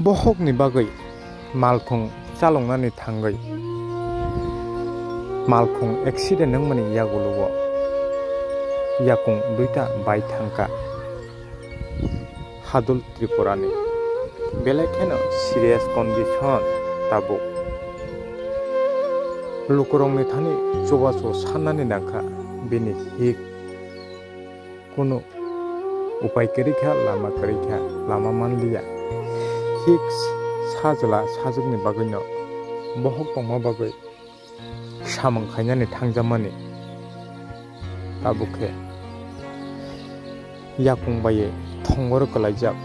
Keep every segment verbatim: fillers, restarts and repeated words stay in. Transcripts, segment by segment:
Bohokni bagwi malkhung chaloknani thangwi malkhung accident wngmani yagulo o yakung duita bai thangkha Hadul Tripurani. Belai kheno serious condition tabuk. Lukurokni thani chubachu sannani nangkha bini hik. Kunu upai kwrwi kha, lama kwrwi kha, lama manliya. Hik sajla sajwkni bagwino bohok tongma bagwi samung khainani thangjakmani. Tabuk khe yakung bai thongoro kwlaijak.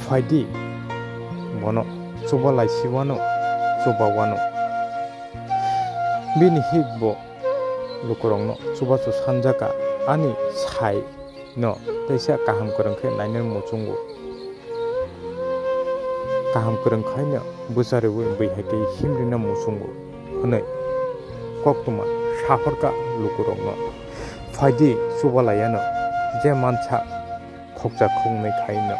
Phaidi bono chuba laisi wano, chuba wano. Bini hik bo lukurokno chubachu sanjaka, ani sai no teisa kaham kwrwng khe nainani muchungo. Kaham kwrwng khaino bwcharwi bwihai tei himrina muchungo hwnwi koktwma sahorkha lukurokno. Phaidi chuba laiyano je mansa khokcha khoknwi khaino.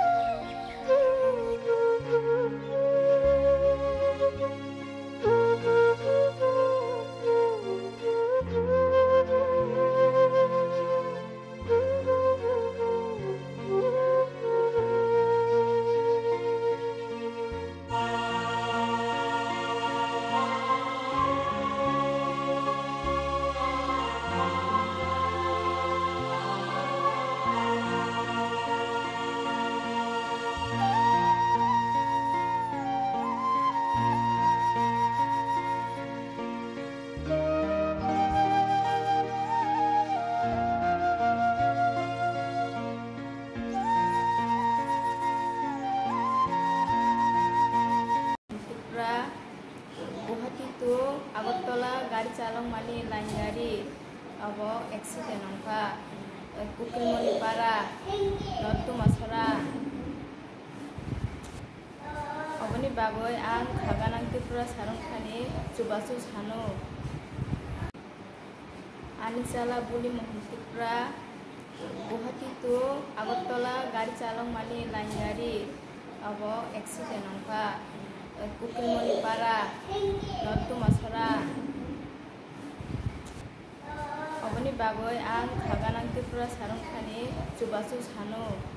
Tripura, Guwahati to Agartala gari chalokmani line gari abo accident wngkha, Kukilmoni para, North Dumasora. Oboni bagwi ang kha ganang Tripura sarungthani chubachu sano. Ani chala Buli Mohon Tripura, Guwahati to Agartala gari chalokmani line gari abo accident wngkha, Kukilmoni para, North Dumasora. Oboni bagwi ang kha ganang Tripura sarungthani chubachu sano.